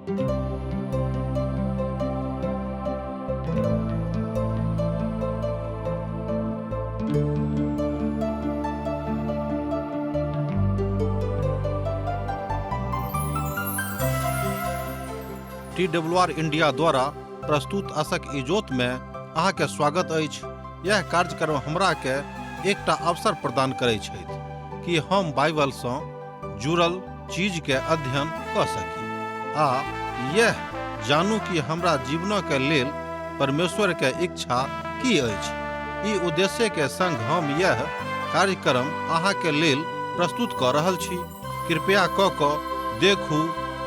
T W R India द्वारा प्रस्तुत असक इजोत में अहाँके स्वागत अछि। यह कार्यक्रम हमरा के एकटा अवसर प्रदान करै छथि कि हम बाइबल सँ जुड़ल चीज के अध्ययन कऽ सकी आ यह जानू कि हमरा जीवनक के लेल परमेश्वर के इच्छा की अछि। ई उद्देश्य के संग हम यह कार्यक्रम अहाँ के लेल प्रस्तुत कऽ रहल छी। कृपया कऽ कऽ देखू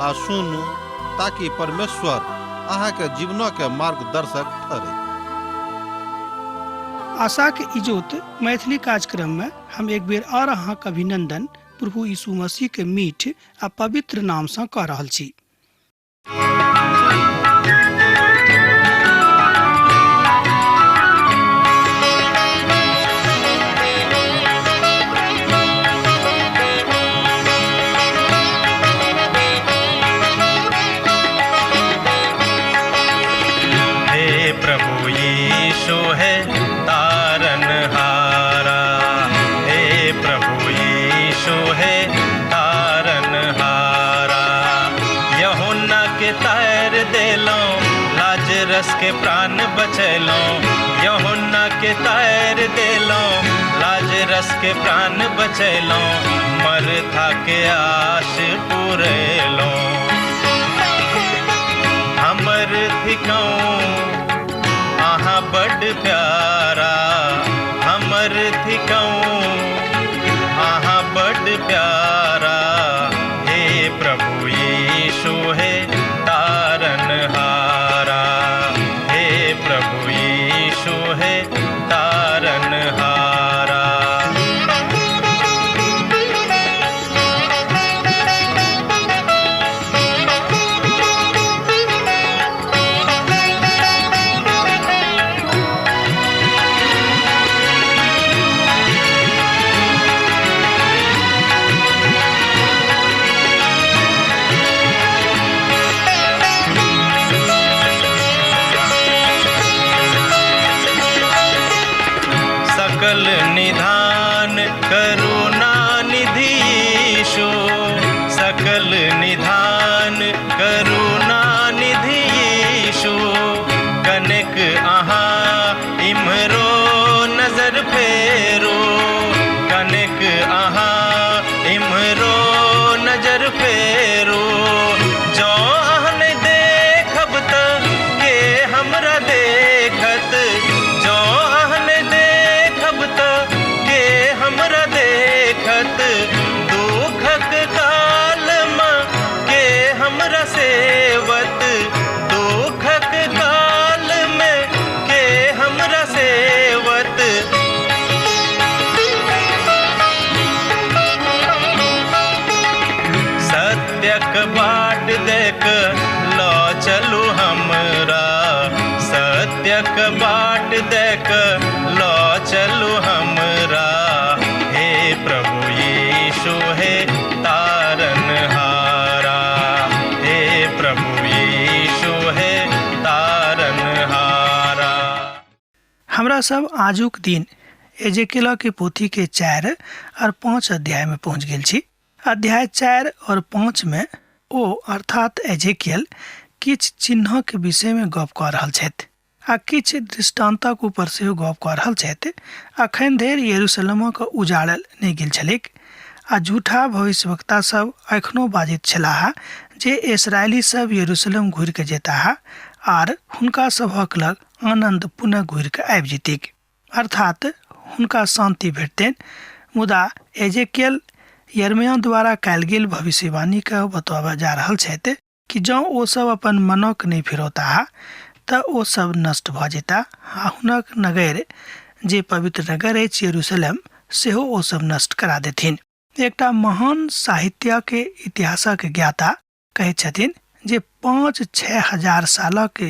आ सुनू ताकि परमेश्वर अहाँ के जीवनक के मार्गदर्शक ठहरै। आशाक इजोत मैथिली कार्यक्रम में हम एक बेर और अहाँक अभिनंदन प्रभु यीशु मसीह के मीठ आ पवित्र नाम सँ कऽ रहल छी। हे प्रभु यीशु है तारन हारा, हे प्रभु यीशु है तारन हारा। यूहन्ना के तार देलौं, लाजरस के प्राण बचैलौं। यूहन्ना के तार देलौं, लाजरस के प्राण बचैलौं। मरथा के आश पुरेलौं। हमर थिकौं अहाँ बड प्यारा, हमर थिकौं अहाँ बड प्यारा। हे प्रभु यीशु हे तारन हारा, हे प्रभु यीशु हे तारन हारा। सकल निधान करुणा निधि यीशु, सकल निधान करुणा निधि यीशु। कनक अहाँ इम्हरो नजर फेरो, कनक अहाँ इम्हरो नजर फेरो। जँ अहाँ नहि देखब तऽ के हमरा देखत, जँ अहाँ नहि देखब तऽ के हमरा देखत। दुखक कालमे के हमरा सेवत, दुखक कालमे के हमरा सेवत। सत्यक बाट देख लऽ चलू हमरा, सत्यक बाट देख लऽ चलू हमरा। हे प्रभु यीशु हे तारन हारा, हे प्रभु यीशु हे तारन हारा। हमरा सब आजुक दिन एजेकेला के पोथी के 4 और 5 अध्याय में पहुंच गेल छी। अध्याय 4 और 5 में ओ अर्थात एजेकियल किछु चिन्हक विषय में गप कऽ रहल छथि आ किछु दृष्टान्तक ऊपर सेहो गप कऽ रहल छथि। अखन धरि यरूशलेमक उजाड़ल नहि गेल छलैक आ झूठा भविष्यवक्ता सब एखनो बाजैत छलाह जे इसराइली सब यरूशलेम घुरि कऽ जेताह आर हुनका सभक लग आनन्द पुनः घुरि कऽ आबि जेतैक, अर्थात हुनका शान्ति भेटतनि। मुदा एजेकियल यिर्मयाह द्वारा कयल गेल भविष्यवाणीके बतबऽ जा रहल छथि कि जँ ओ सब अपन मनक नहि फिरौताह तऽ ओ सब नष्ट भऽ जेताह आ हुनक नगर जे पवित्र नगर अछि यरूशलेम सेहो ओ सब नष्ट करा देथिन। एकटा महान साहित्यके इतिहासक ज्ञाता कहै छथिन जे 5-6 हजार सालक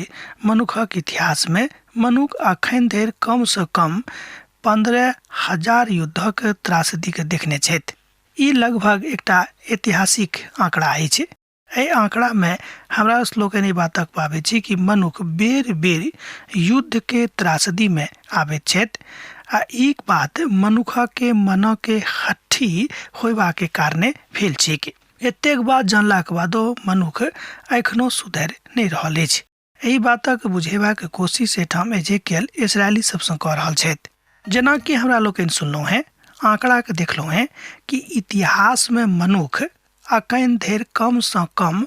मनुखक इतिहासमे मनुख अखन धरि कमसँ कम 15,000 युद्धक त्रासदीके देखने छथि। ई लगभग एकटा ऐतिहासिक आंकड़ा अछि। एहि आंकड़ामे हमरा लोकनि ई बातक पाबैत छी कि मनुख बेर बेर युद्धके त्रासदीमे आबैत छथि आ ई बात मनुखके मनके हट्ठी होयबाके कारणे भेल छैक। एतेक बात जानलाक बादो मनुख एखनो सुधरि नहि रहल अछि। एहि बातक बुझेबाक कोशिश एहिठाम एजेकियल इसराइली सबसँ कऽ रहल छथि। जेनाकि हमरा लोकनि सुनलहुँ हेँ, आँकड़ाके देखलहुँ हेँ कि इतिहासमे मनुख अखन धरि कमसँ कम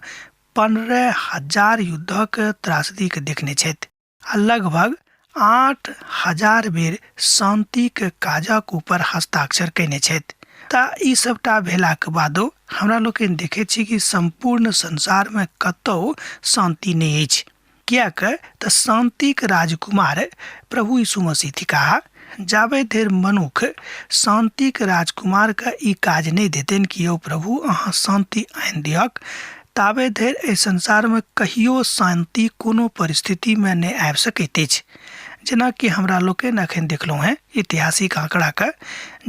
15,000 युद्धक त्रासदीके देखने छथि आ लगभग 8,000 बेर शान्तिक काजक ऊपर हस्ताक्षर कयने छथि। तऽ ई सबटा भेलाक बादो हमरा लोकनि देखैत छी कि सम्पूर्ण संसारमे कतहु शान्ति नहि अछि। किएक तऽ शान्तिक राजकुमार प्रभु यीशु मसीह थिकाह। जाबे धरि मनुख शान्तिक राजकुमारके ई काज नहि देतनि कि यौ प्रभु अहाँ शान्ति आनि दिहक, ताबे धरि एहि संसारमे कहियो शान्ति कोनो परिस्थितिमे नहि आबि सकैत अछि। जेनाकि हमरा लोकनि एखन देखलहुँ हेँ ऐतिहासिक आँकड़ाके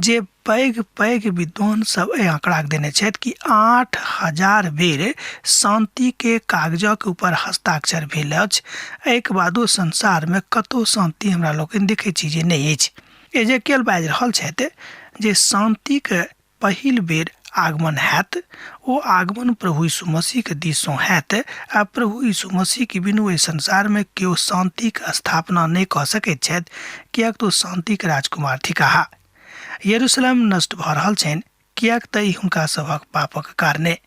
जे पैघ पैघ विद्वान सब एहि आँकड़ाके देने छथि कि 8,000 बेर शान्तिके कागजक ऊपर हस्ताक्षर भेल अछि। एहिके बादो संसारमे कतहु शान्ति हमरा लोकनि देखै छी जे नहि अछि। एजेकियल बाजि रहल छथि जे शान्तिके पहिल बेर आगमन हैत, ओ आगमन प्रभु यीशु मसीहके दिससँ हैत आ प्रभु यीशु मसीहके बिनु एहि संसारमे केओ शान्तिके स्थापना नहि कऽ सकैत छथि, किएक तऽ ओ शान्तिके राजकुमार थिकाह। यरूशलेम नष्ट भऽ रहल छनि, किएक तऽ ई हुनका सभक पापक कारणे।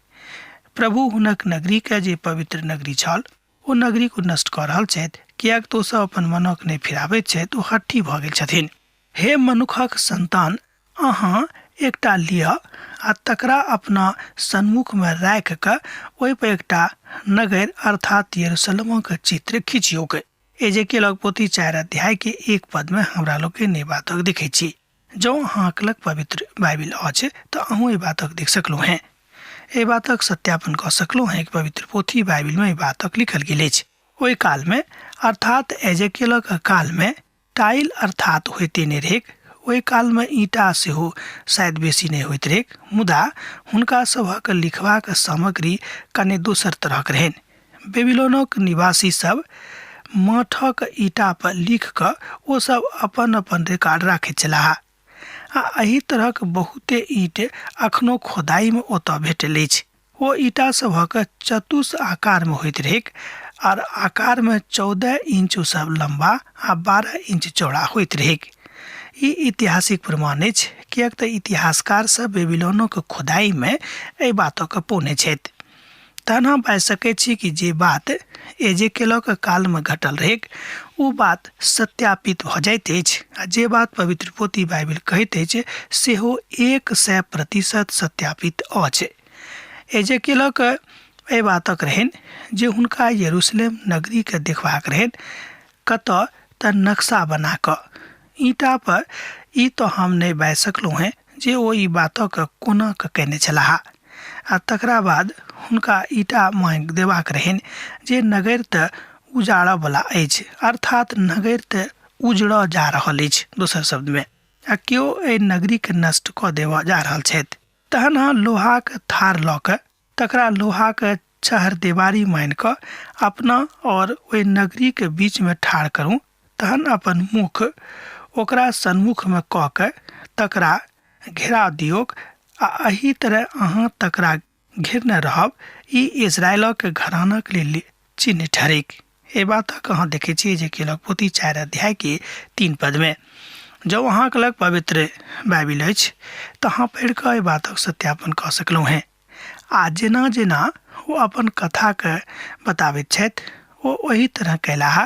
प्रभु हुनक नगरीके जे पवित्र नगरी छल, ओ नगरीक ओ नष्ट कऽ रहल छथि, किएक तऽ ओ सभ अपन मनक नहि फिराबैत छथि, ओ हठी भऽ गेल छथिन। हे मनुखक संतान, अहाँ एकटा लिअ आ तकरा अपना सन्मुखमे राखि कऽ ओहिपर एकटा नगर अर्थात यरूशलेमक चित्र खिचियौक। एजेकियलक पोथी 4 अध्याय के 1 पद में हमरा लोकनि एहि बातक देखै छी। जँ अहाँक लग पवित्र बाइबिल अछि तऽ अहूँ एहि बातक देख सकलहुँ हेँ। एहि बातक सत्यापन कऽ सकलहुँ हेँ कि पवित्र पोथी बाइबिल में एहि बातक लिखल गेल अछि। ओहि काल में अर्थात एजेकियलक काल में टाइल अर्थात होइते नहि रहैक। ओहि कालमे ईंटा सेहो शायद बेसी नहि होइत रहैक, मुदा हुनका सभक लिखबाक सामग्री कने दोसर तरहक रहनि। बेबीलोनक निवासी सभ माठक ईंटा पर लिख कऽ ओ सभ अपन-अपन रिकॉर्ड राखैत छलाह। आ एहि तरहक बहुते ईंट अखनो खोदाइमे ओतऽ भेटल अछि। ओ ईंटा सभक चतुस आकारमे होइत रहैक आर आकारमे 14 इंच ओ सब लम्बा आ 12 इंच चौड़ा होइत रहैक। ई ऐतिहासिक प्रमाण अछि, किएक तऽ इतिहासकार सब बेबीलोनक खुदाइमे एहि बातक पौने छथि। तहन हम बाजि सकैत छी कि जे बात एजेकेलक कालमे घटल रहैक ओ बात सत्यापित भऽ जाइत अछि आ जे बात पवित्र पोथी बाइबिल कहैत अछि सेहो 100% सत्यापित अछि। एजेकेलक एहि बातक रहनि जे हुनका यरूशलेम नगरीके देखबाक रहनि कतऽ तऽ नक्शा बना कऽ ईंटा पर। ई तऽ हम नहि बाजि सकलहुँ हेँ जे ओ ई बातक कोना कऽ कयने छलाह। आ तकरा बाद हुनका ईंटा माँगि देबाक रहनि जे नगर तऽ उजाड़ऽवला अछि, अर्थात नगर तऽ उजड़ऽ जा रहल अछि दोसर शब्दमे, आ केओ एहि नगरीके नष्ट कऽ देबऽ जा रहल छथि। तहन अहाँ लोहाक थार लऽ कऽ तकरा लोहाक छहरदेवारी मानि कऽ अपना और ओहि नगरीके बीचमे ठाढ़ करू। तहन अपन मुख ओकरा सन्मुखमे कऽ कऽ तकरा घेरा दियौक आ एहि तरह अहाँ तकरा घेरने रहब। ई इस्राएलक घरानाक लेल चिन्ह ठहरैक। एहि बातक अहाँ देखै छियै जे केलक पोथी 4 अध्याय के 3 पदमे। जँ अहाँके लग पवित्र बाइबिल अछि तऽ अहाँ पढ़ि कऽ एहि बातक सत्यापन कऽ सकलहुँ हेँ। आ जेना जेना ओ अपन कथाके बताबैत छथि ओ ओहि तरह कयलाह,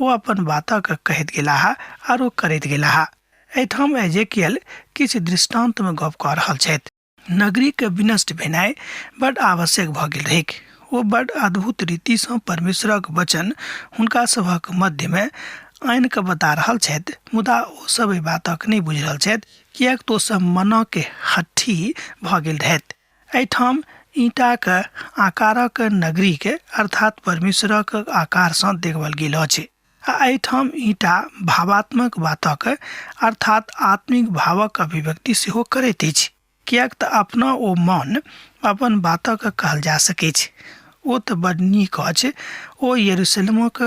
ओ अपन बातक कहैत गेलाह आर ओ करैत गेलाह। एहिठाम एजेकियल किछु दृष्टान्तमे गप कऽ रहल छथि। नगरीके विनष्ट भेनाइ बड्ड आवश्यक भऽ गेल रहैक। ओ बड्ड अद्भुत रीतिसँ परमेश्वरक वचन हुनका सभक मध्यमे आनि कऽ बता रहल छथि, मुदा ओ सभ एहि बातक नहि बुझि रहल छथि, किएक तऽ ओ सभ मनके हट्ठी भऽ गेल रहथि। एहिठाम ईंटाक आकारक नगरीके अर्थात परमेश्वरक आकारसँ देखबल गेल अछि आ एहिठाम ईंटा भावात्मक बातक अर्थात आत्मिक भावक अभिव्यक्ति सेहो करैत अछि, किएक तऽ अपना ओ मन अपन बातक कहल जा सकैछ। ओ तऽ बड नीक अछि। ओ यरूशलेमक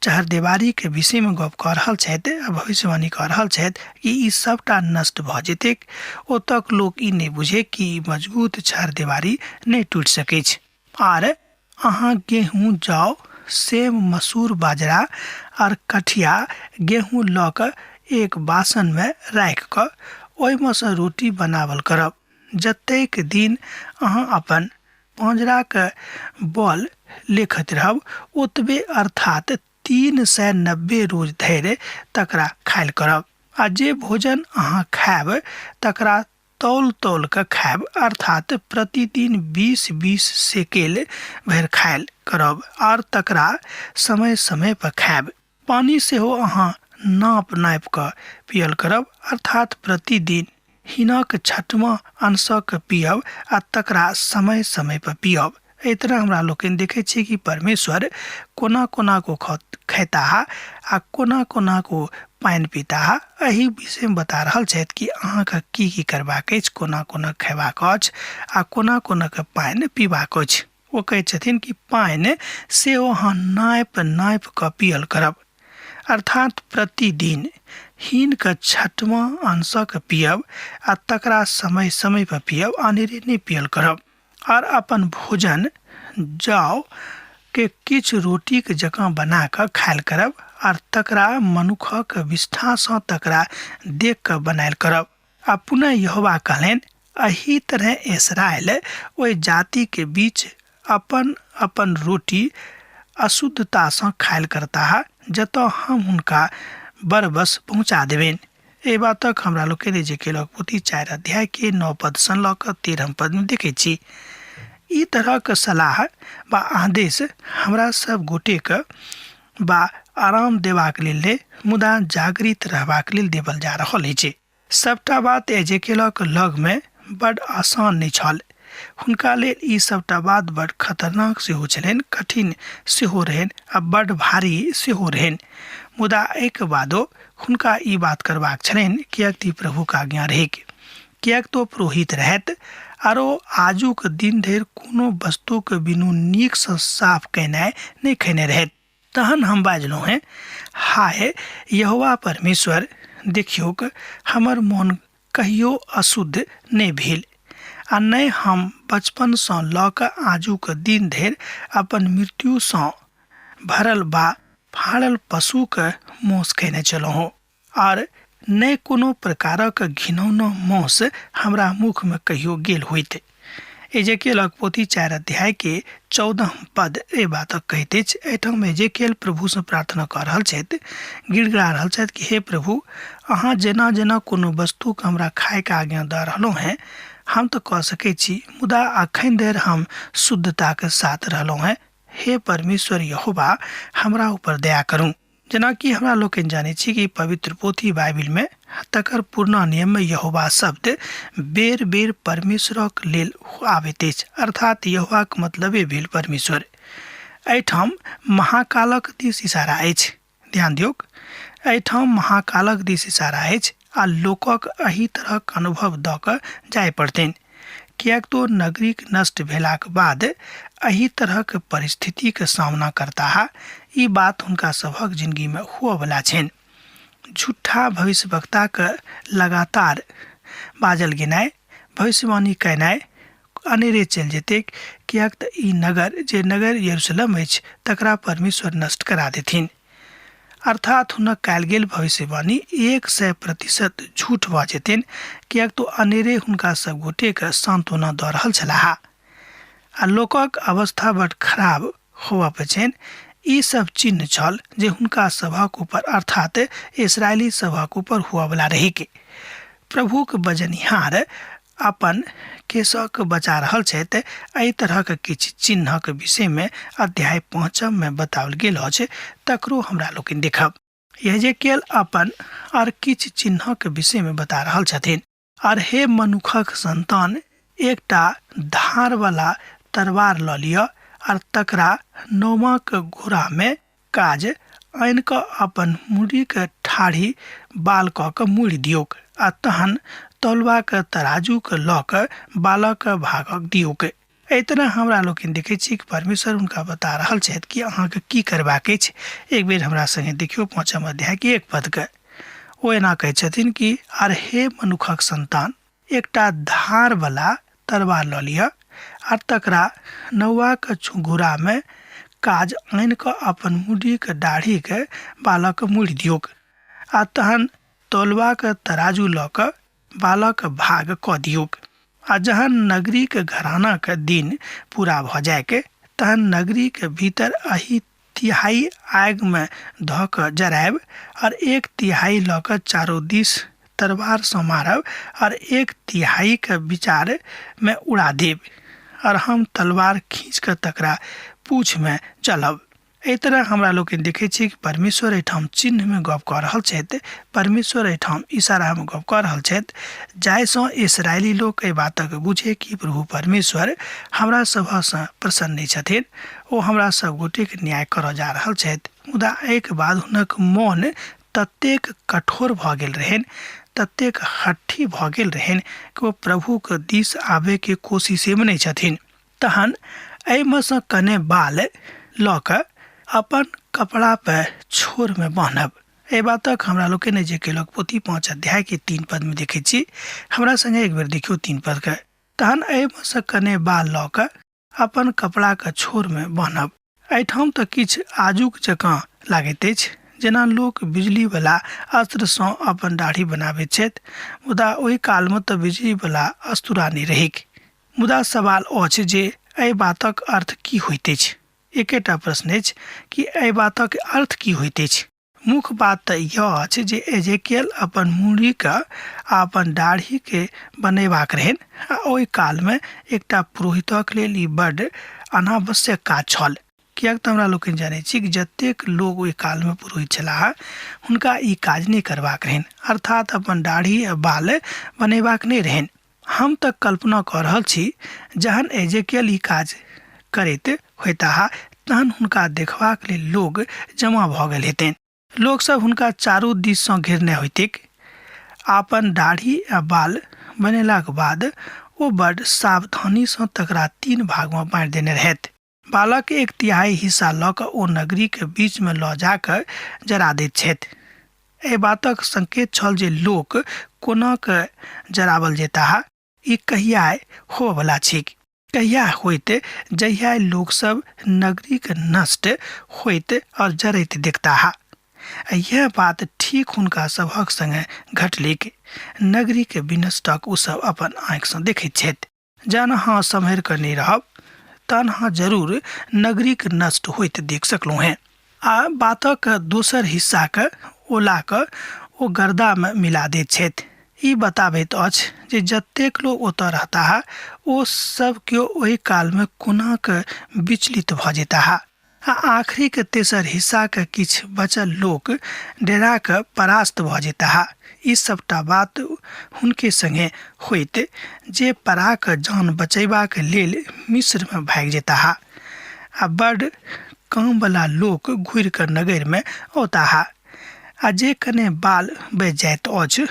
चहरदेवारीके विषयमे गप कऽ रहल छथि आ भविष्यवाणी कऽ रहल छथि कि ई सभटा नष्ट भऽ जेतैक। ओतऽक लोक ई नहि बुझै कि ई मजबूत छहरदेवारी नहि टूटि सकैछ। आर अहाँ गेहूँ, जौ, सेम, मसूर, बाजरा आर कठिया गेहूँ लऽ कऽ एक बासनमे राखि कऽ ओहिमे सँ रोटी बनावल करब। जतेक दिन अहाँ अपन पाँजराक बल लेखैत रहब ओतबे अर्थात 390 रोज धरि तकरा खायल करब आ जे भोजन अहाँ खायब तकरा तौल तौल कऽ खायब अर्थात प्रतिदिन 20-20 सेकेल भरि खायल करब आर तकरा समय समय पर खायब। पानि सेहो अहाँ नाप नापि कऽ पियल करब अर्थात प्रतिदिन हिनक छठमा अंशक पियब आ तकरा समय समय पर पियब। एहि तरह हमरा लोकनि देखै छियै कि परमेश्वर कोना कोना को खैताह आ कोना कोना को पानि पीताह, एहि विषयमे बता रहल छथि कि अहाँके की की करबाक अछि, कोना कोना खयबाक अछि आ कोना कोना के पानि पीबाक अछि। ओ कहै छथिन कि पानि सेहो अहाँ नापि नापि कऽ पियल करब, अर्थात प्रतिदिन हिनके छठमा अंशक पियब आ तकरा समय समय पर पियब, अनेरे नहि पियल करब। आर अपन भोजन जौ के किछु रोटीक जकाँ बना कऽ खायल करब आर तकरा मनुखक विष्ठासँ तकरा देख कऽ बनायल करब। आ पुनः यहोवा कहलनि, एहि तरहे इस्राएल ओहि जातिके बीच अपन अपन रोटी अशुद्धतासँ खायल करताह जतऽ हम हुनका बरबस पहुँचा देबनि। एहि बातक हमरा लोकनि एजेकेलक पोथी 4 अध्याय के 9 पद सँ लऽ कऽ 13 पद मे देखै छी। ई तरहक सलाह बा आदेश हमरा सब गोटेक बा आराम देबाक लेल नहि, मुदा जागृत रहबाक लेल देबल जा रहल अछि। सबटा बात एजेकेलक लग मे बड आसान नहि छल। हुनका लेल ई सबटा बात बड खतरनाक सेहो छलनि, कठिन सेहो रहनि आ बड भारी सेहो रहनि। मुदा एहिके बादो हुनका ई बात करबाक छलनि, किएक तऽ ई प्रभुक आज्ञा रहैक। किएक तऽ ओ पुरोहित रहथि आरो आजुक दिन धरि कोनो वस्तुक बिनु नीकसँ साफ कयनाइ नहि खयने रहथि। तहन हम बाजलहुँ हेँ, हाय यहोवा परमेश्वर, देखियौक, हमर मोन कहियो अशुद्ध नहि भेल आ नहि हम बचपनसँ लऽ कऽ आजुक दिन धरि अपन मृत्युसँ भरल बा फाड़ल पशुक मौस खयने छलहुँ आर नहि कोनो प्रकारक घिनौना मौस हमरा मुखमे कहियो गेल होइत। एजेकेलक पोथी 4 अध्याय के 14 पद एहि बातक कहैत अछि। एहिठाम एजेकेल प्रभुसँ प्रार्थना कऽ रहल छथि, गिड़गिड़ा रहल छथि कि हे प्रभु, अहाँ जेना जेना कोनो वस्तुके हमरा खायके आज्ञा दऽ रहलहुँ हेँ, हम तऽ कऽ सकै छी, मुदा अखन धरि हम शुद्धताके साथ रहलहुँ हेँ। हे परमेश्वर यहोवा, हमरा ऊपर दया करू। जेनाकि हमरा लोकनि जानै छी कि पवित्र पोथी बाइबिलमे तकर पुरना नियममे यहोवा शब्द बेर बेर परमेश्वरक लेल आबैत अछि, अर्थात यहोवाक मतलबे भेल परमेश्वर। एहिठाम महाकालक दिस इशारा अछि। ध्यान दियौक, एहिठाम महाकालक दिस इशारा अछि आ लोकक एहि तरहक अनुभव दऽ कऽ जाय पड़तनि, किएक तो नगरीक नष्ट भेलाक बाद एहि तरहक परिस्थितिक सामना करताह, ई बात हुनका सभक जिंदगीमे हुअवला छनि। झूठा भविष्यवक्ताक लगातार बाजल गेनाइ, भविष्यवाणी कयनाइ अनेरे चलि जेतैक, किएक तऽ ई नगर जे नगर यरूशलेम अछि तकरा परमेश्वर नष्ट करा देथिन। अर्थात हुनक कयल गेल भविष्यवाणी 100% झूठ भऽ जेतनि, किएक तऽ अनेरे हुनका सब गोटेके सान्त्वना दऽ रहल छलाह आ लोकक अवस्था बड खराब होबऽ पर छनि। ई सब चिन्ह छल जे हुनका सभक ऊपर अर्थात इसराइली सभक ऊपर हुअवला रहैक। प्रभुक बजनिहार अपन केशक बचा रहल छथि। एहि तरहक किछु चिन्हक विषयमे अध्याय 5 मे बताओल गेल अछि, तकरो हमरा लोकनि देखब। यहेजकेल अपन आर किछु चिन्हक विषयमे बता रहल छथिन। आर हे मनुखक संतान, एकटा धारवला तरवार लऽ लिअ आर तकरा नौमाक घोड़ामे काज आनि कऽ अपन मुड़ीक ठाढ़ी बाल कऽ कऽ मुड़ि दियौक आ तहन तौलबाक तराजूक लऽ कऽ बालक भागक दियौक। एहि तरह हमरा लोकनि देखै छी कि परमेश्वर हुनका बता रहल छथि कि अहाँके की करबाक अछि। एक बेर हमरा संगे देखियौ 5 अध्यायके 1 पदके। ओ एना कहै छथिन कि आर हे मनुखक संतान, एकटा धारवला तरवार लऽ लिअ आर तकरा नौआके घुरामे काज आनि कऽ अपन मुड़ीके दाढ़ीके बालक मुड़ि दियौक आ तहन तौलबाक तराजू लऽ कऽ बालक भाग कऽ दियौक। आ जहन नगरीके घरानाके दिन पूरा भऽ जायके तहन नगरीके भीतर अही तिहाई आगिमे धऽ कऽ जरायब आओर एक तिहाई लऽ कऽ चारू दिस तरवारसँ मारब आओर एक तिहाईके विचारमे उड़ा देब आओर हम तलवार खींच कऽ तकरा पूँछमे चलब। एहि तरह हमरा लोकनि देखै छी कि परमेश्वर एहिठाम चिन्हमे गप कऽ रहल छथि, परमेश्वर एहिठाम इशारामे गप कऽ रहल छथि, जाहिसँ इसराइली लोक एहि बातक बुझे कि प्रभु परमेश्वर हमरा सभसँ प्रसन्न नहि छथिन, ओ हमरा सब गोटेके न्याय करऽ जा रहल छथि। मुदा एहिके बाद हुनक मोन ततेक कठोर भऽ गेल रहनि, ततेक हट्ठी भऽ गेल रहनि कि ओ प्रभुके दिस आबयके कोशिशेमे नहि छथिन। तहन एहिमे सँ कने बाल लऽ कऽ अपन कपड़ा पर छोरमे बान्हब। एहि बातक हमरा लोकनि जे केलक पोथी 5 अध्यायके 3 पदमे देखै छी। हमरा सङ्गे एक बेर देखियौ 3 पदके। तहन एहिमे सँ कने बाल लऽ कऽ अपन कपड़ाके छोरमे बान्हब। एहिठाम तऽ किछु आजुक जकाँ लागैत अछि जेना लोक बिजलीवला अस्त्रसँ अपन दाढ़ी बनाबैत छथि, मुदा ओहि कालमे तऽ बिजलीवला अस्तुरा नहि रहैक। मुदा सवाल अछि जे एहि बातक अर्थ की होइत अछि। एकेटा प्रश्न अछि कि एहि बातक अर्थ की होइत अछि। मुख्य बात तऽ इएह अछि जे एजेकियल अपन मूड़ीके आ अपन दाढ़ीके बनेबाक रहनि आ ओहि कालमे एकटा पुरोहितक लेल ई बड्ड अनावश्यक काज छल, किएक तऽ हमरा लोकनि जानै छी कि जतेक लोक ओहि कालमे पुरोहित छलाह हुनका ई काज नहि करबाक रहनि, अर्थात अपन दाढ़ी आ बाल बनेबाक नहि रहनि। हम तऽ कल्पना कऽ रहल छी जहन एजेकियल ई काज करैत होयताह तहन हुनका देखबाक लेल लोग जमा भऽ गेल हेतनि। लोकसभ हुनका चारू दिससँ घेरने होइतिक। अपन दाढ़ी आ बाल बनेलाक बाद ओ बड्ड सावधानीसँ तकरा 3 भागमे बाँटि देने रहथि। बालक एक तिहाई हिस्सा लऽ कऽ ओ नगरीके बीचमे लऽ जा कऽ जरा दैत छथि। एहि बातक संकेत छल जे लोक कोना कऽ जरावल जेताह, ई कहिया होबऽवला छैक, कहिया होइत, जहिया लोकसभ नगरीके नष्ट होइत आओर जरैत देखताह। आ यह बात ठीक हुनका सभक संगे घटलैक। नगरीके विनष्टक ओ सब अपन आँखिसँ देखैत छथि। जहन अहाँ सम्हरि कऽ नहि रहब तहन अहाँ जरूर नगरीक नष्ट होइत देख सकलहुँ हेँ। आ बातक दोसर हिस्साके ओलाके ओ गर्दामे मिला दैत छथि। ई बताबैत अछि जे जतेक लोक ओतऽ रहताह ओ सब केओ ओहि कालमे कोना कऽ विचलित भऽ जेताह। आ आखिरीके तेसर हिस्साके किछु बचल लोक डेरा कऽ परास्त भऽ जेताह। ई सबटा बात हुनके संगे होइत जे परा कऽ जान बचेबाक लेल मिस्रमे भागि जेताह आ बड्ड कामवला लोक घुरि कऽ नगरमे औताह। आ जे कने बाल बचि जाइत अछि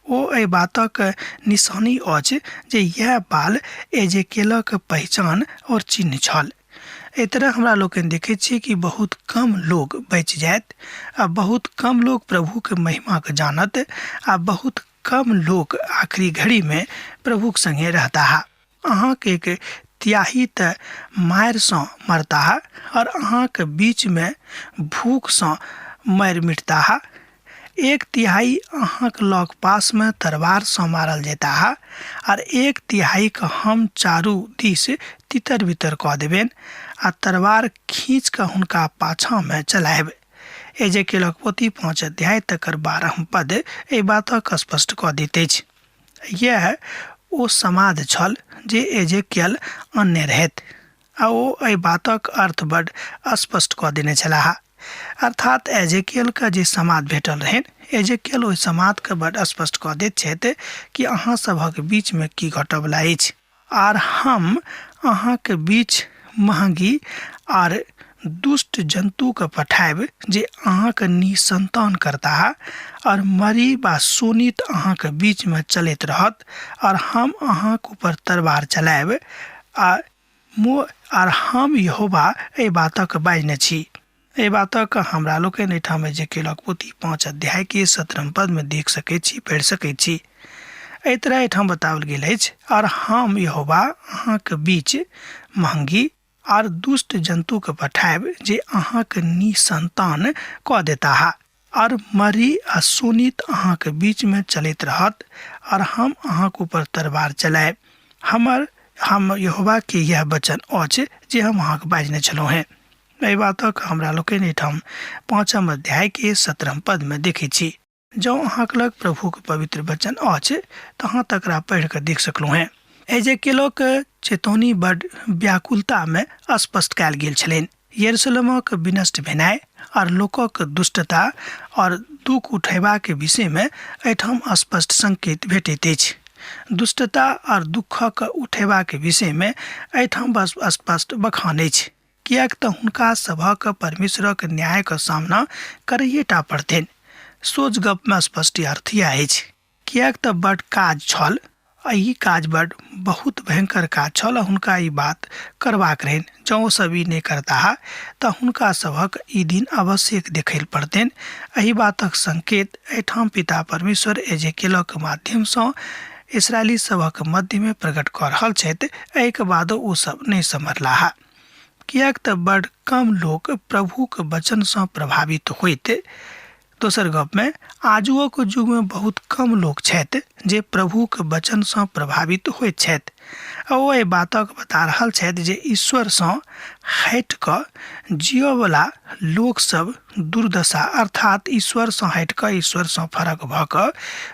ओ एहि बातक निशानी अछि जे इएह बाल एजेकेलक पहिचान आओर चिन्ह छल। एहि तरह हमरा लोकनि देखै छियै कि बहुत कम लोग बचि जायत आ बहुत कम लोग प्रभुके महिमाके जानत आ बहुत कम लोक आखिरी घड़ीमे प्रभुक संगे रहताह। अहाँके एक तिहाई तऽ मारिसँ मरताह आओर अहाँके बीचमे भूखसँ मरि मिटताह। एक तिहाई अहाँक लग पासमे तरवारसँ मारल जेताह आर एक तिहाईके हम चारू दिस तितर बितर कऽ देबनि आ तरवार खींच कऽ हुनका पाछाँमे चलायब। एजेकेलक पोथी 5 अध्याय तकर 12 पद एहि बातक स्पष्ट कऽ दैत अछि। यैह ओ समाद छल जे एजेकियल अनने रहथि आ ओ एहि बातक अर्थ बड्ड स्पष्ट कऽ देने छलाह। अर्थात एजेकियलके जे समाद भेटल रहनि, एजेकियल ओहि समादके बड्ड स्पष्ट कऽ दैत छथि कि अहाँ सभक बीचमे की घटऽवला अछि। आर हम अहाँके बीच महगी आर दुष्ट जन्तुके पठायब जे अहाँके निसन्तान करताह और मरी बा शोणित अहाँके बीचमे चलैत रहत और हम अहाँके ऊपर तरवार चलायब आ मोह आर हम यहोवा एहि बातक बाजने छी। एहि बातक हमरा लोकनि एहिठाम एजेकेलक पोथी 5 अध्यायके 17 पदमे देख सकैत छी, पढ़ि सकैत छी। एहि तरह एहिठाम बताओल गेल अछि, आर हम यहोवा अहाँके बीच महंगी आर दुष्ट जन्तुके पठायब जे अहाँके निसंतान कऽ देताह, आर मरी आ शोणित अहाँके बीचमे चलैत रहत, आर हम अहाँके ऊपर तलवार चलायब। हम यहोवाके यैह वचन अछि जे हम अहाँके बाजने छलहुँ हेँ। एहि बातक हमरा लोकनि एहिठाम 5 अध्यायके 17 पदमे देखैत छी। जँ अहाँके लग प्रभुके पवित्र वचन अछि तऽ अहाँ तकरा पढ़ि कऽ देख सकलहुँ हेँ। एजेकेलक चेतौनी बड व्याकुलतामे स्पष्ट कयल गेल छलनि। यरूशलेमक विनष्ट भेनाइ आओर लोकक दुष्टता आओर दुख उठयबाक विषयमे एहिठाम स्पष्ट संकेत भेटैत अछि। दुष्टता आओर दुःखक उठयबाक विषयमे एहिठाम बस स्पष्ट बखान अछि, किएक तऽ हुनका सभक परमेश्वरक न्यायक सामना करैए टा पड़तनि। सोझ गपमे स्पष्ट अर्थ इएह अछि, किएक तऽ बड काज छल आ ई काज बड बहुत भयंकर काज छल आ हुनका ई बात करबाक रहनि। जँ ओ सब ई नहि करताह तऽ हुनका सभक ई दिन अवश्य देखै लए पड़तनि। एहि बातक संकेत एहिठाम पिता परमेश्वर एजेकेलक माध्यमसँ इसराइली सभक मध्यमे प्रकट कऽ रहल छथि। एहिके बादो ओ सब नहि सम्हरलाह, किएक तऽ बड कम लोक प्रभुक वचनसँ प्रभावित होइत। दोसर गपमे आजुओक युगमे बहुत कम लोक छथि जे प्रभुक वचनसँ प्रभावित होइत छथि आ ओ एहि बातक बता रहल छथि जे ईश्वरसँ हटि कऽ जियऽवला लोकसभ दुर्दशा, अर्थात ईश्वरसँ हटि कऽ, ईश्वरसँ फरक भऽ कऽ,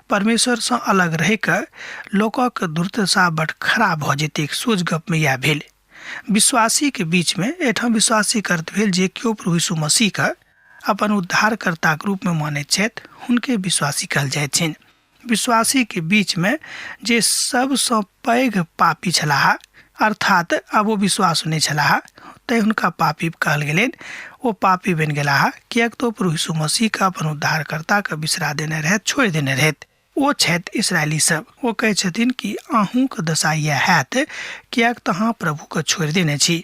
परमेश्वरसँ अलग रहि कऽ लोकक दुर्दशा बड खराब भऽ जेतैक। सोझ गपमे इएह भेल। विश्वासीके बीचमे एहिठाम विश्वासीके अर्थ भेल जे केओ प्रभु यीशु मसीहके अपन उद्धारकर्ताके रूपमे मानैत छथि, हुनके विश्वासी कहल जाइत छनि। विश्वासीके बीचमे जे सबसँ पैघ पापी छलाह, अर्थात आब ओ विश्वास नहि छलाह, तैँ हुनका पापी कहल गेलनि। ओ पापी बनि गेलाह किएक तऽ ओ प्रभु यीशु मसीहके अपन उद्धारकर्ताके बिसरा देने रहथि, छोड़ि देने रहथि। ओ छथि इसराइली सब। ओ कहै छथिन कि अहूँके दशा इएह हैत, किएक तऽ अहाँ प्रभुके छोड़ि देने छी।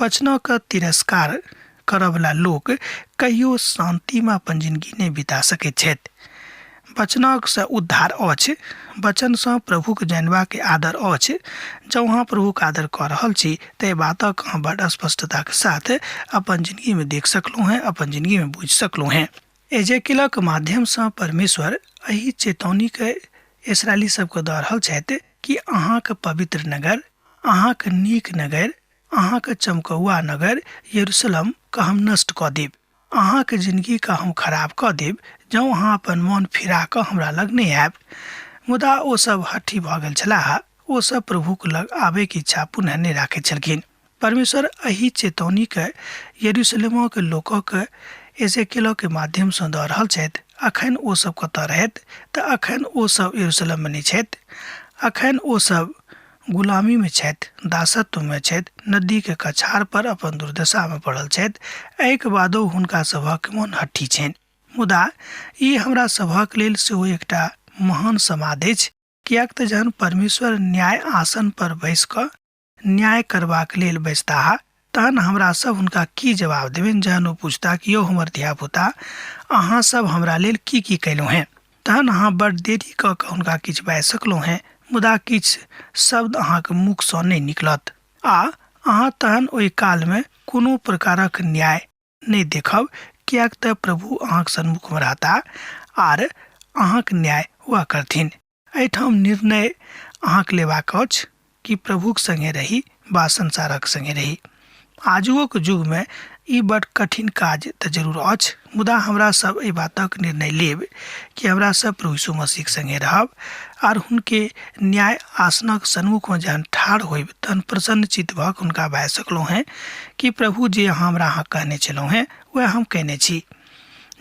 वचनक तिरस्कार करऽवला लोक कहियो शान्तिमे अपन जिनगी नहि बिता सकैत छथि। वचनसँ उद्धार अछि, वचनसँ प्रभुके जानबाक आदर अछि। जँ अहाँ प्रभुके आदर कऽ रहल छी तऽ एहि बातक अहाँ बड़ स्पष्टताके साथ अपन जिनगीमे देख सकलहुँ हेँ, अपन जिनगीमे बुझि सकलहुँ हेँ। एजेकिलक माध्यमसँ परमेश्वर एहि चेतौनीके इसराइली सबके दऽ रहल छथि कि अहाँके पवित्र नगर, अहाँके नीक नगर, अहाँके चमकौआ नगर यरूशलेम के हम नष्ट कऽ देब। अहाँके जिनगीके हम खराब कऽ देब जँ अहाँ अपन मन फिरा कऽ हमरा लग नहि आयब। मुदा ओ सब हठी भऽ गेल छलाह। ओ सब प्रभुक लग आबैके इच्छा पुनः नहि राखैत छलखिन। परमेश्वर एहि चेतौनीके यरूशलेमक लोकक एजेकेलके माध्यमसँ दऽ रहल छथि। अखन ओ सब कतऽ रहथि? तऽ अखन ओ सब यरूशलेममे नहि छथि। अखन ओ सब गुलामीमे छथि, दासत्वमे छथि, नदीके कछार पर अपन दुर्दशामे पड़ल छथि। एहिके बादो हुनका सभक मोन हट्ठी छनि। मुदा ई हमरा सभक लेल सेहो एकटा महान समाद अछि, किएक तऽ जहन परमेश्वर न्याय आसन पर बैस कऽ न्याय करबाक लेल बैसताह तहन हमरा सब हुनका की जवाब देबनि जहन ओ पूछता कि यौ हमर धियापुता, अहाँ सब हमरा लेल की की कयलहुँ हेँ? तहन अहाँ बड़ देरी कऽ कऽ हुनका किछु बाजि सकलहुँ हेँ, मुदा किछु शब्द अहाँके मुखसँ नहि निकलत आ अहाँ तहन ओहि कालमे कोनो प्रकारक न्याय नहि देखब, किएक तऽ प्रभु अहाँक सन्मुखमे रहता आर अहाँक न्याय वएह करथिन। एहिठाम निर्णय अहाँके लेबाक अछि कि प्रभुक सङ्गे रही वा संसारक सङ्गे रही। आजुओक युगमे ई बड़ कठिन काज तऽ जरूर अछि, मुदा हमरा सब एहि बातक निर्णय लेब कि हमरा सब प्रभु यीशु मसीहक सङ्गे रहब आर हुनके न्याय आसनक सन्मुखमे जहन ठाढ़ होइब तहन प्रसन्नचित्त भऽ कऽ हुनका बाजि सकलहुँ हेँ कि प्रभु जे अहाँ हमरा अहाँ कहने छलहुँ हेँ वएह हम कयने छी।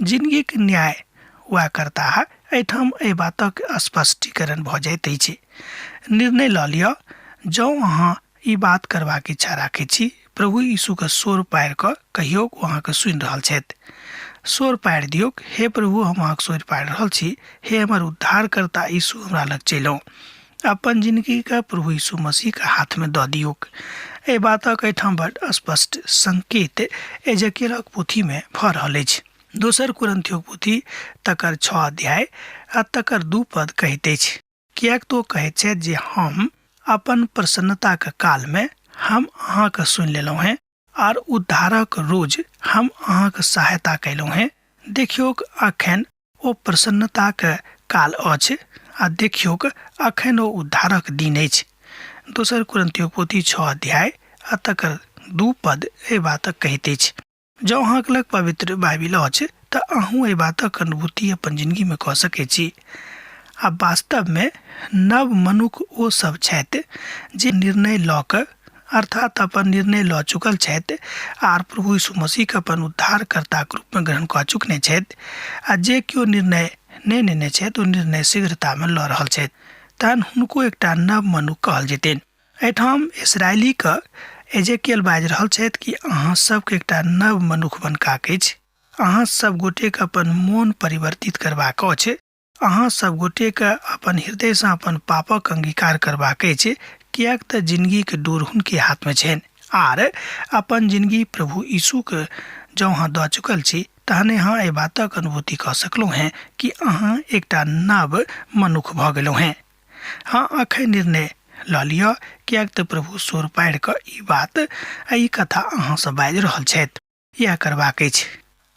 जिनगीक न्याय वएह करताह। एहिठाम एहि बातक स्पष्टीकरण भऽ जाइत अछि। निर्णय लऽ लिअ, जँ अहाँ ई बात करबाक इच्छा राखैत छी, प्रभु यीशुके सोर पारि कऽ कहियौक, ओ अहाँके सुनि रहल छथि। सोर पारि दियौक, हे प्रभु, हम अहाँके सोर पारि रहल छी, हे हमर उद्धारकर्ता यीशु, हमरा लग चलि आउ। अपन जिनगीके प्रभु यीशु मसीहके हाथमे दऽ दियौक। एहि बातक एहिठाम बड स्पष्ट संकेत एजेकियलक पोथीमे भऽ रहल अछि। दोसर कुरन्थियोक पोथी तकर 6 अध्याय आ तकर 2 पद कहैत अछि, किएक तऽ ओ कहैत छथि जे हम अपन प्रसन्नताक कालमे हम अहाँके सुनि लेलहुँ हेँ आर उद्धारक रोज हम अहाँके सहायता कयलहुँ हेँ। देखियौक, अखन ओ प्रसन्नताक काल अछि आ देखियौक, अखन ओ उद्धारक दिन अछि। दोसर कुरन्थियोक पोथी 6 अध्याय आ तकर 2 पद एहि बातक कहैत अछि। जँ अहाँके लग पवित्र बाइबिल अछि तऽ अहूँ एहि बातक अनुभूति अपन जिनगीमे कऽ सकैत छी। आ वास्तवमे नव मनुख ओ सब छथि जे निर्णय लऽ कऽ, अर्थात अपन निर्णय लऽ चुकल छथि आर प्रभु यीशु मसीहके अपन उद्धारकर्ताक रूपमे ग्रहण कऽ चुकने छथि, आ जे केओ निर्णय नहि नेने छथि ओ निर्णय शीघ्रतामे लऽ रहल छथि, तहन हुनको एकटा नव मनुख कहल जेतनि। एहिठाम इसराइलीके एजेकियल बाजि रहल छथि कि अहाँ सबके एकटा नव मनुख बनकाक अछि, अहाँ सब गोटेके अपन मोन परिवर्तित करबाक अछि, अहाँ सब गोटेके अपन हृदयसँ अपन पापक अंगीकार करबाक अछि, किएक तऽ जिनगीके डोर हुनके हाथमे छनि। आर अपन जिनगी प्रभु यीशुके जँ अहाँ दऽ चुकल छी तहने अहाँ एहि बातक अनुभूति कऽ सकलहुँ हेँ कि अहाँ एकटा नव मनुख भऽ गेलहुँ हेँ। हँ, अखन निर्णय लऽ लिअ, किएक तऽ प्रभु सोर पाड़ि कऽ ई बात आ ई कथा अहाँसँ बाजि रहल छथि। इएह करबाक अछि।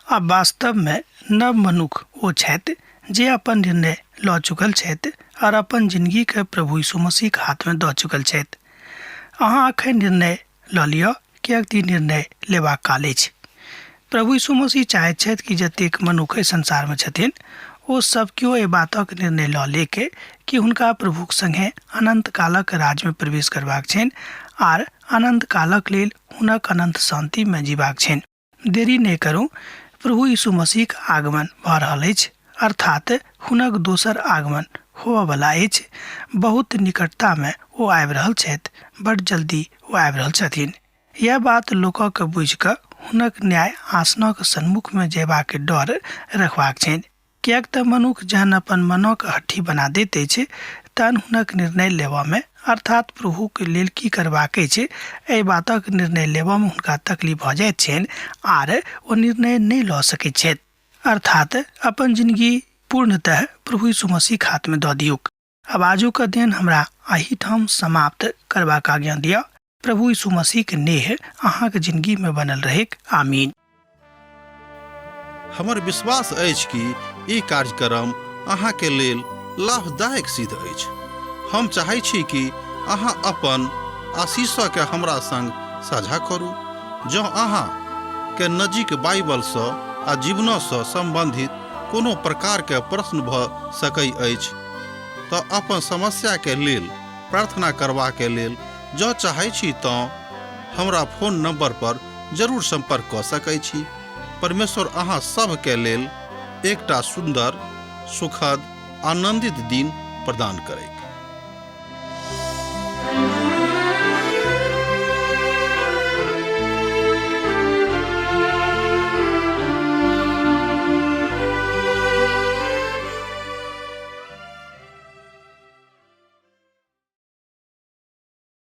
आ वास्तवमे नव मनुख ओ छथि जे अपन निर्णय लऽ चुकल छथि आर अपन जिनगीके प्रभु यीशु मसीहके हाथमे दऽ चुकल छथि। अहाँ अखन निर्णय लऽ लिअ, किएक तऽ ई निर्णय लेबाक काल अछि। प्रभु यीशु मसीह चाहैत छथि कि जतेक मनुख एहि संसारमे छथिन ओ सब केओ एहि बातक निर्णय लऽ लेके कि हुनका प्रभुक संगे अनंत कालक राज्यमे प्रवेश करबाक छनि आर अनंत कालक लेल हुनक अनंत शान्तिमे जीबाक छनि। देरी नहि करू, प्रभु यीशु मसीहक आगमन भऽ रहल अछि, अर्थात हुनक दोसर आगमन होबयवला अछि। बहुत निकटतामे ओ आबि रहल छथि, बड्ड जल्दी ओ आबि रहल छथिन। यैह बात लोकक बुझि कऽ हुनक न्याय आसनक सन्मुखमे जयबाक डर रखबाक छनि। किएक तँ मनुख जहन अपन मनक हठी बना दैत अछि तहन हुनक निर्णय लेबऽमे, अर्थात प्रभुक लेल की करबाक अछि एहि बातक निर्णय लेबऽमे हुनका तकलीफ भऽ जाइत छनि आर ओ निर्णय नहि लऽ सकैत छथि। अर्थात अपन जिनगी पूर्णतः प्रभु यीशु मसीहक हाथमे दऽ दियौक। आब आजुक अध्ययन हमरा एहिठाम समाप्त करबाक आज्ञा दिअ। प्रभु यीशु मसीहक नेह अहाँक जिनगीमे बनल रहैक। आमीन। हमर विश्वास अछि कि ई कार्यक्रम अहाँके लेल लाभदायक सिद्ध अछि। हम चाहै छी कि अहाँ अपन आशीषके हमरा संग साझा करू। जँ अहाँ के नजीक बाइबलसँ आ जीवनसँ सम्बन्धित कोनो प्रकारके प्रश्न भऽ सकै अछि तऽ अपन समस्याके लेल प्रार्थना करबाके लेल जँ चाहै छी तँ हमरा फोन नंबर पर जरूर संपर्क कऽ सकै छी। परमेश्वर अहाँ सभके लेल एकटा सुन्दर, सुखद, आनंदित दिन प्रदान करैत।